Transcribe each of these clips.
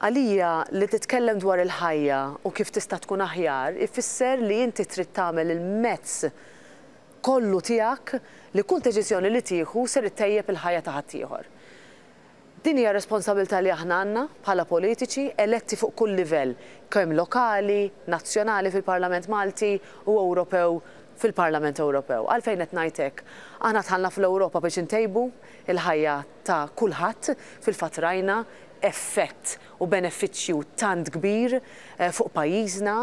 Għalija li titkellem dwar il-ħajja u kif tista' tkun aħjar ifisser li inti trid tagħmel il-mezz kollu tiegħek li kull deċiżjoni li tieħu ser ittejjeb il-ħajja ta' ħaddieħor. Din hija responsabilità li aħna għandna bħala politiċi eletti fuq kull livell, kemm lokali, nazzjonali fil-Parlament Malti u Ewropew fil-Parlament Ewropew. Għalfejn qed ngħid hekk? Aħna dħalna fl-Ewropa biex intejbu l-ħajja ta' kulħadd, fil-fatt rajna effett u benefiċċju tant kbir fuq pajjiżna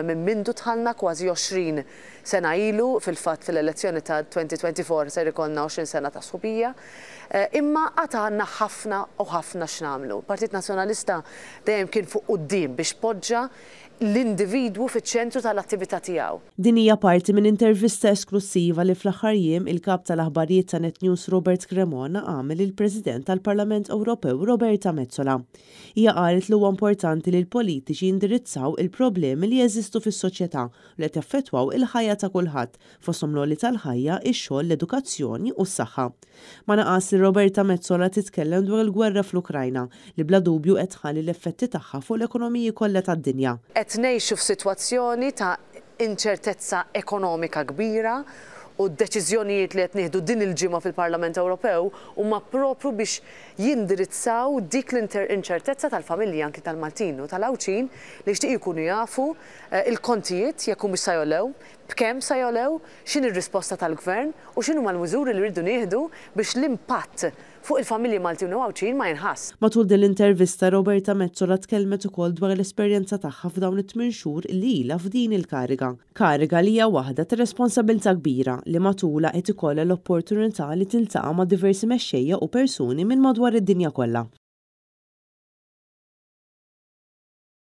minn mindu dħalna kważi 20 sena ilu, fil-fatt fil-elezzjoni ta' 2024 ser ikollna 20 sena ta' sħubija. Imma għad għandna ħafna u ħafna x'nagħmlu. Il-Partit Nazzjonalista dejjem kien fuq quddiem biex poġġa l-individwu fiċ-ċentru tal-attività tiegħu. Din hija parti minn intervista esklussiva li fl-aħħar jiem il-Kap tal-Aħbarijiet ta' Net News Robert Cremona għamel lill-President tal-Parlament Ewropew Roberta Metsola. Hija qalet li huwa importanti li l-politiċi jindirizzaw il-problemi li jeżistu fis-soċjetà u li qed jaffettwaw il-ħajja ta' kulħadd, fosthom l-għoli tal-ħajja, ix-xogħol, l-edukazzjoni u s-saħħa. Ma naqas li Roberta Metsola titkellem dwar il-gwerra fl-Ukrajna, li bla dubju qed tħalli l-effetti tagħha fuq l-ekonomiji kollha tad-dinja. Qed ngħixu f'sitwazzjoni ta' inċertezza ekonomika kbira u d-deċiżjonijiet li qed nieħdu din il-ġimgħa fil-Parlament Ewropew huma proprju biex jindirizzaw dik l-inċertezza tal-familji anki tal-Maltin u tal-Għawdxin li jixtiequ jkunu jafu l-kontijiet jekk humiex sa jogħlew, b'kemm sa jogħlew, x'inhi r-risposta tal-Gvern u x'inhuma l-miżuri li rridu nieħdu biex l-impatt fuq il-familji Maltin u Għawdxin ma jinħass. Matul din l-intervista, Roberta Metsola tkellmet ukoll dwar l-esperjenza tagħha f'dawn it-tmien xhur li ilha f'din il-kariga. Kariga li hija waħda ta' responsabilità kbira li matulha qed ikollha l-opportunità li tiltaqa' ma' diversi mexxejja u persuni minn madwar id-dinja kollha.